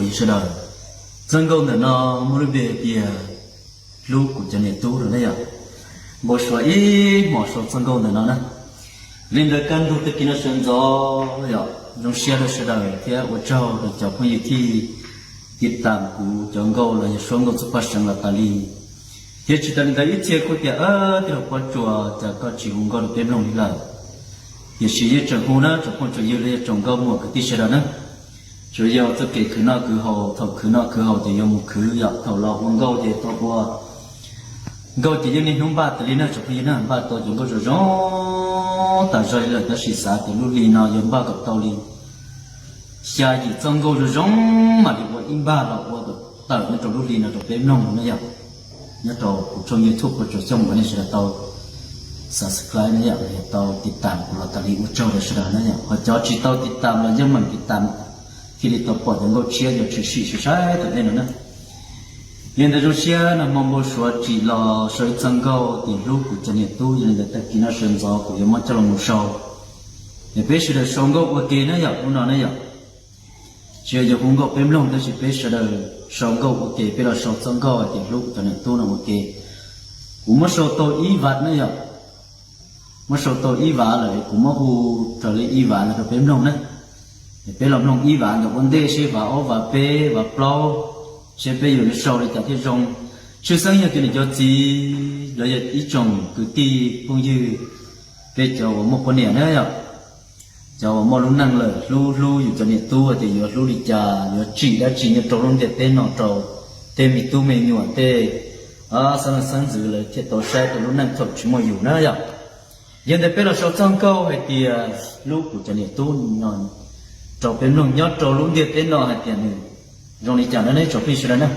Sawv daws, txoj nkauj ntawm no muaj lub npe hais tias hlub kuv cov niam tub no na yom. Npau suav ib hmos sau txoj nkauj ntawm no na. Li ntawd kaj ntug tag kis no sawv ntxov yom, zoo siab rau sawv daws thiab ua tsaug rau cov phooj ywg thiaj tiv tam kuv cov nkauj los yog suab nkauj txoj paj seev los tas li. Thiab tsis tas li ntawd ib txhia kuj tias, Tij laug Pob Tsuas, cas koj tsis hu nkauj rau peb mloog li lawm? Tiam sis yeej tseem hu na tsoom phooj tsoom ywg los yog tsoom nkauj muam kwv tij sawv daws na. Tsuas yog txoj kev khwv noj khwv haus, thaum khwv noj khwv haus ces yuav mus khwv yom, thaum los ua nkauj ces tau ua nkauj ces yeej niaj hnub npaj tas li na tsoom phooj ywg na, npaj tau cov nkauj zoo zoo tas zog li lawm, tab sis xav tias lub hli no yuav npaj kom tau li xya yim txoj nkauj zoo zoo mam li ua ib npag los ua kom tawm nyob rau lub hli no rau peb mloog no na yom. Nyob rau kuv tshooj YouTube Pob Tsuas Xyooj uas nej sawv daws tau subscribe na yom, los yog tau tiv tam kuv los tas li ua tsaug rau sawv daws na yom. Ho cov tsis tau tiv tam los yeej meem tiv tam thiaj li tau pom cov nkauj tshiab yuav tshwm sim sai sai tom ntej no na. Li ntawd zoo siab nag hmo npau suav tsim los sau ib txoj nkauj tias hlub kuv cov niam tub, yog li ntawd tag kis no sawv ntxov kuv yuav muab coj los mus sau. Es peb sawv daws sau nkauj ua ke na yom, hnub no na yom. Tsis yog yuav hu nkauj peb mloog tab sis peb sawv daws sau nkauj ua ke, peb los sau txoj nkauj hais tias hlub kuv cov niam tub no ua ke. Kuv muab sau tau ib vav na yom. Muab sau tau ib vav lawm es kuv muab hu raws li ib vav ntawd rau peb mloog na. Es peb los mloog ib vav ntawm ua ntej seb vav ob vav peb vav plaub, seb peb yuav sau li cas thiaj zoo. Tshwj xeeb yog tias niam cov txiv los yog ib tsoom kwv tij phooj ywg, peb cov uas muaj poj niam na yom, cov uas muaj lub neej lawm hlub hlub yus cov niam tub tias yuav hlub li cas, yuav tsim dab tsi nyob rau lub ntiaj teb no rau tej me tub me nyuam tej xeeb leej xeeb ntxwv lawv thiaj tau saib rau lub neej thaum tsis muaj yus na yom. Yog ntawd peb los sau txoj nkauj hais tias hlub kuv cov niam tub no rau peb mloog nyob rau lub ntiaj teb no hais tias nws zoo li cas na nej tsoom phooj ywg sawv daws na.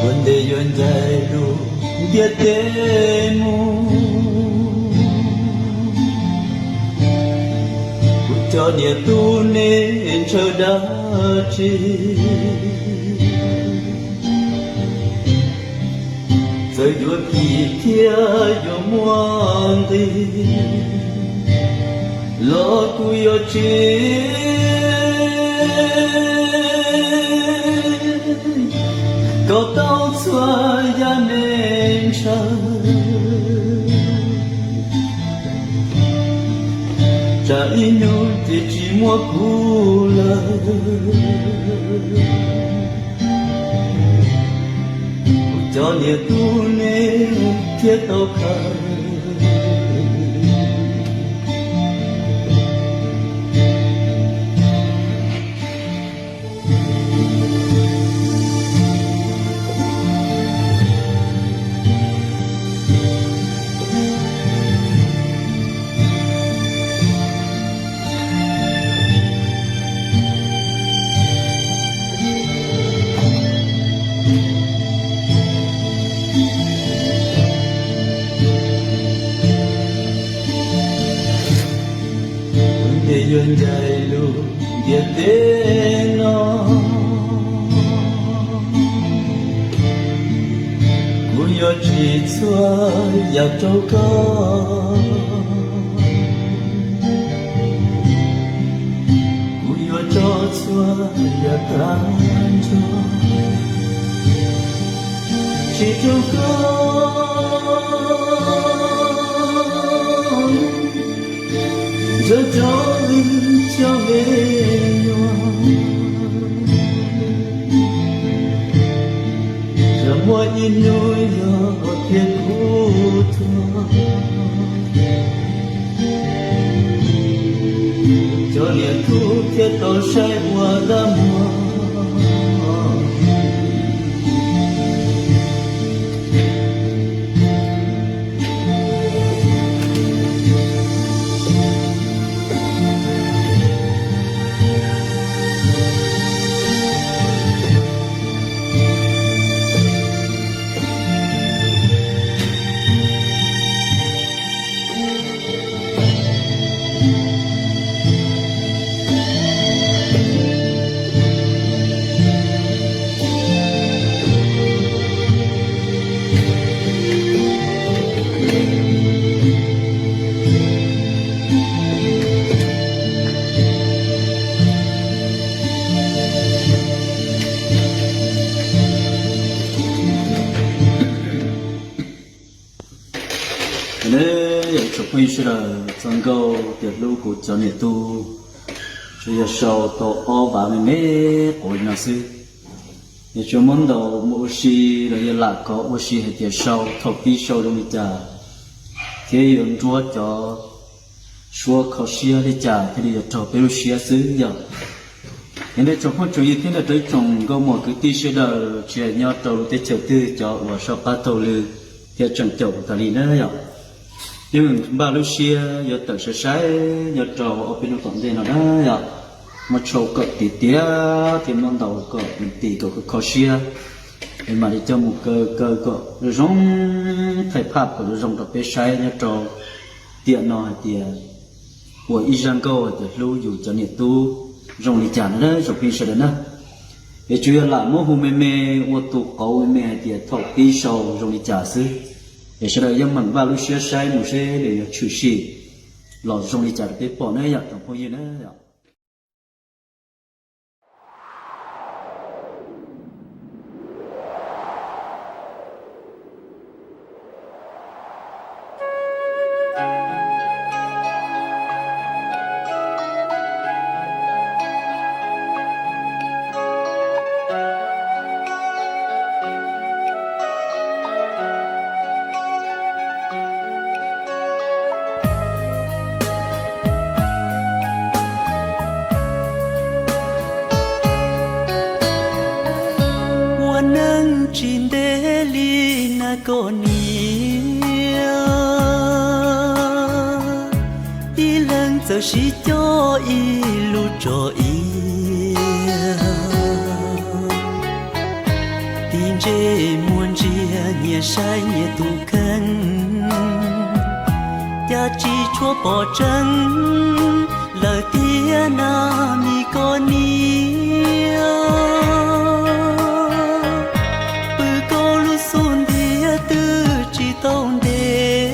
Ua ntej yuav ncaim lub ntiaj teb mus, kuv cov niam tub nej ntshaw dab tsi? Txawm yuav phim thiab yuav muaj nqis los kuv yuav tsis kom tau txhua yam nej ntshaw. Tsam ib hnub ces tsis muaj kuv lawm, kuv cov niam tub nej thiaj tau khaws. Ua ntej yuav ncaim lub ntiaj teb no, kuv yuav tsim txhua yam rau koj. Kuv yuav tso txhua yam tag nrho tseg rau koj, nrog rau wb cov me nyuam. Yog muaj ib hnub yog tias kuv tuag, cov niam tub thiaj tau saib ua dab muag. Neb yog ib tsoom phooj ywg sawv daws, txog nkauj tias hlub kuv cov niam tub, tsuas yog sau tau ob vav me me quav li no xwb. Yog tsuas muab ntaus mus ua si los yog lam kov ua si hais tias sau thaum pib sau zoo li cas thiab yuav nruab cov suab kho siab li cas thiaj li yuav raug peb lub siab xwb yom. Yog nej tsoom phooj tsoom ywg thiab nej rau ib tsoom nkauj muam kwv tij sawv daws tsis hais nyob rau lub teb chaws twg, cov uas soj qab taug lw thiab tseem caum kuv tas li na yom. Yeej npaj lub siab yuav tawm sai sai nyob rau ob peb hnub tom ntej no na yom. Muab tshau kom tiav tiav thiab muab ntaus kom nws tim kom kho kho siab, es mam li coj mus kaw kaw kom zoo zoo, thaij phaj kom zoo zoo rau peb saib nyob rau tiam no hais tias ua ib zaj nkauj hais tias hlub yus cov niam tub zoo li cas no na tsoom phooj ywg sawv daws na. Es tsuas yog lam muab hu me me ua tus qauv me me hais tias thaum pib sau zoo li cas xwb. Es sawv daws yeej meem npaj lub siab saib mus seb nws yuav tshwm sim los zoo li cas rau peb pom na yom tsoom phooj ywg na yom. Ua neej tsis ntev li na koj niam, ib leeg txawm sib coj ib lub tso iav. Tig ntsej muag ntsia nyias saib nyias tus kheej, cas tsis tshua pom tseeb lawm tiag na mi koj niam. Pw koj lub xub ntiag twb tsis tau ntev,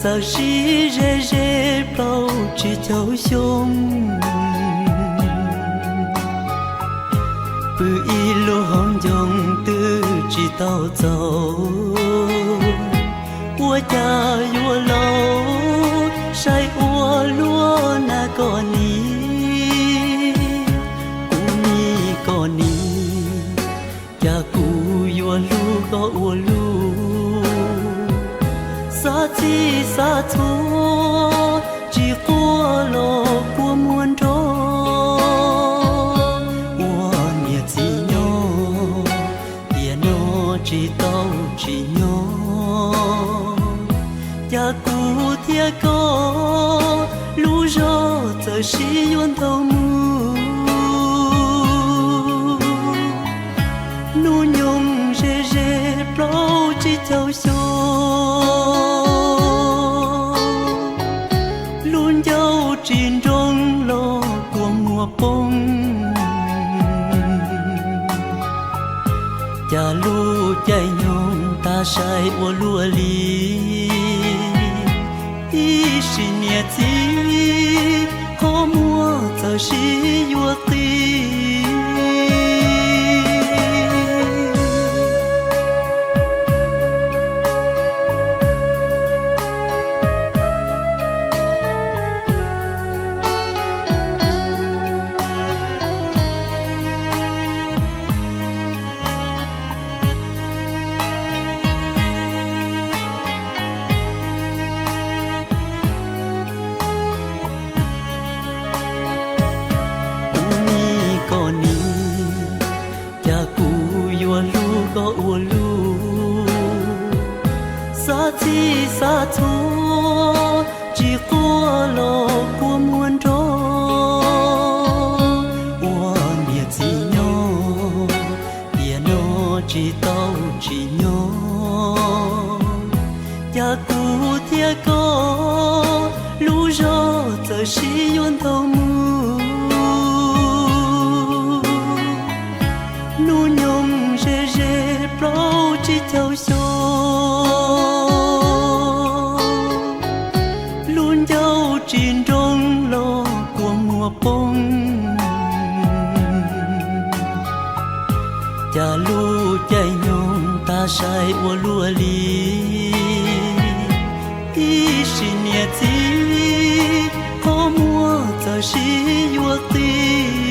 txawm sib ze ze plaub tsib caug xyoo. Pw ib lub hauv ncoo twb tsis tau txaus, ua cas yuav laus saib ua luaj na koj niam. Kuv niam koj niam, cas kuv yuav hlub koj ua luaj, xav txij xav txhua tsis quaj los kua muag nrog. Ua niam txiv nyob tiam no tsis tau tsim nyog, cas kuv thiab koj lub zog txawm sib yuav ntau mus. Hnub nyoog ze ze plaub tsib caug xyoo, lub ncauj tsis nroo los kua muag poob. Cas lub caij nyoog tag sai ua luaj li, ib sim niam txiv qhov muag txawm sib yuav qis. Kuv niam koj niam, cas kuv yuav hlub koj ua luaj, xav txij xav txhua tsis quaj los kua muag nrog. Ua niam txiv nyob tiam no tsis tau tsim nyog, cas kuv thiab koj lub zog txawm sib yuav ntau mus. Hnub nyoog ze ze plaub tsib caug xyoo, lub ncauj tsis nroo los kua muag poob. Cas lub caij nyoog Saib ua luaj li, ib sim niam txiv, qhov muag txawm sib yuav qis.